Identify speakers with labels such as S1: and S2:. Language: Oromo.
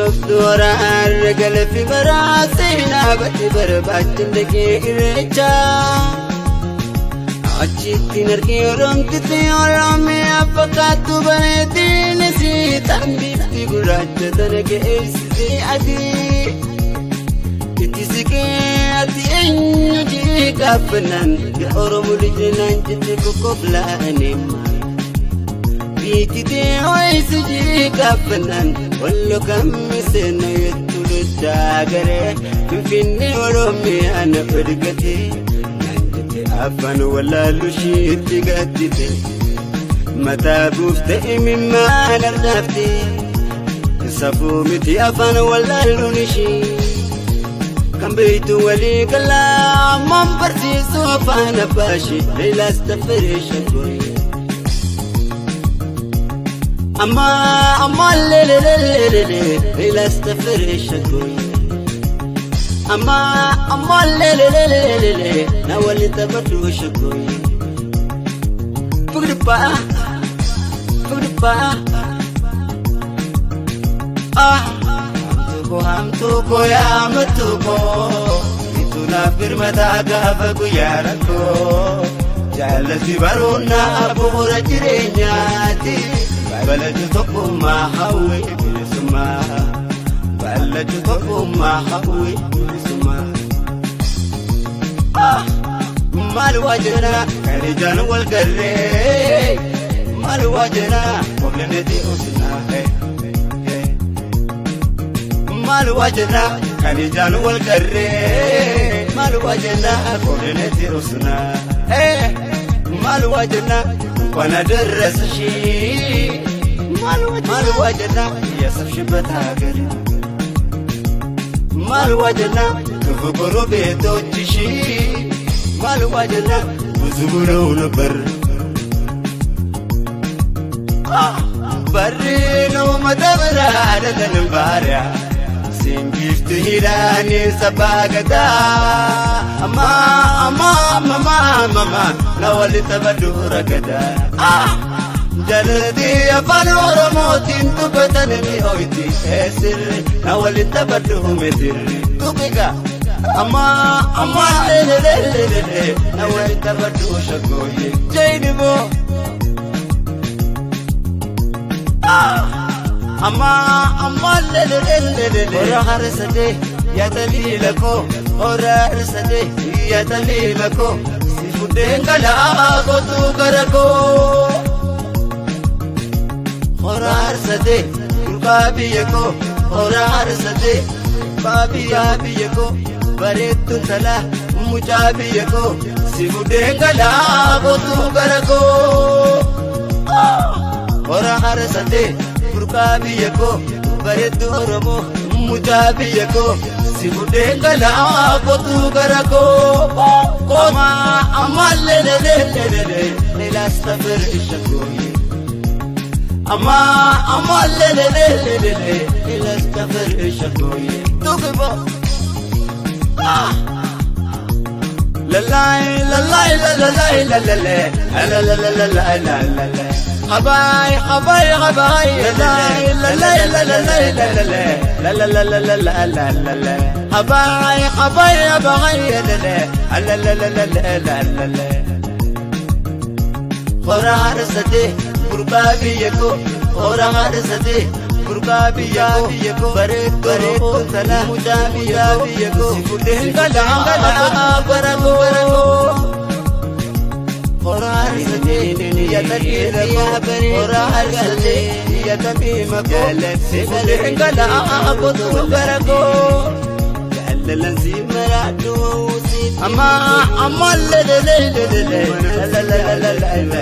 S1: Bishooftuu horaarra galafi baraa seenaa badde barbaachin dhaqee irreechaa. Achitti nargee oromtiti oromiyaa fakkaattu bareedinis tan bifti gurraacha tana geessisee adii. Itti siqee ati eenyu jee gaafannaan Oromoo lijinaan jette kokkoflaane. Biititee ho'isi jee gaafannaan wallo kammisee na jettu loddaa garee Finfinnee Oromiyaa na fedgatee. Afaan wallaallu isheetti gaddite mataa buufte imimmaan ardaafte safuu miti afaan wallaalluun ishee kan beektu walii galaa ammaan barsiisu afaan abbaa ishee Leelaas Taffaree Shaggooyye. Amma amma lelelelelele Leelaas Taffaree Shaggooyye. Amma amma lelelelelele na waliin taphadhu shaggooyye. Fugdippaa fugdippaa ah hamtuu koo hamtuu koo yaa mattuu koo itu naaf birmataa gaafa guyyaa rakkoo jaallalti baruunaa bu'uura jireenyaati balatu tokkummaa hawwee bilisummaa balatu tokkummaa hawwee bilisummaa. Maal waa jenna kan ijaan wal garree maal waa jenna qobleneeti usinaa maal waa jenna kan ijaan wal garree maal waa jenna qobleneeti usinaa maal waa jenna እንኳን አደረሰሽ ማል waa jenna ያሰብሽበት ሀገር ማል waa jenna ክፉ ጎረቤቶችሽ ማል waa jenna ብዙ ብለው ነበር በሪ ነው መተብራ አይደለንም ባሪያ ሲንጊፍቱ ሂዳኒ ሰባገታ አማ አማ አማ አማ ናወል ተበዱ ረገዳ jalatti afaan oromootiin dubbatan ni hoyti eessirri na waliin taphadhu meetirri tuqiqa amma amma lelelelelele na waliin taphadhu shaggooyye jaynimoo amma amma lelelelelele hora harsate yaa taliila koo hora harsate yaa taliila koo si fuddeen galaa kootu gara koo. Hora arsate burqaa biyya koo hora arsate baabiyaa biyya koo bareedduun talaa mucaa biyya koo si fuddeen galaa kootu gara koo. Hora arsate burqaa biyya koo bareeddu Oromoo mucaa biyya koo si fuddeen galaa kootu gara koo. Amma amma lelelelelele leelaas tafir shaggooyye. Amma amma lelelelelele leelaas tafir shaggooyye. Tuqibo lalai lalai lalai lalai lalai lalai حباي حباي حباي lalai lalai lalai lalai lalai lalai حباي حباي حباي lalai lalai lalai hora arsate burqaa biyya koo hora arsate burqaa biyya koo bareedduu tala mucaa biyya koo si fuddeen galaa bara koo. Hora arsate yaa taliila koo hora arsate yaa tamiima koo si fuddeen galaa kootu gara koo. Jaalalan si maraadhu amma amma lelelelelele lalalalalala.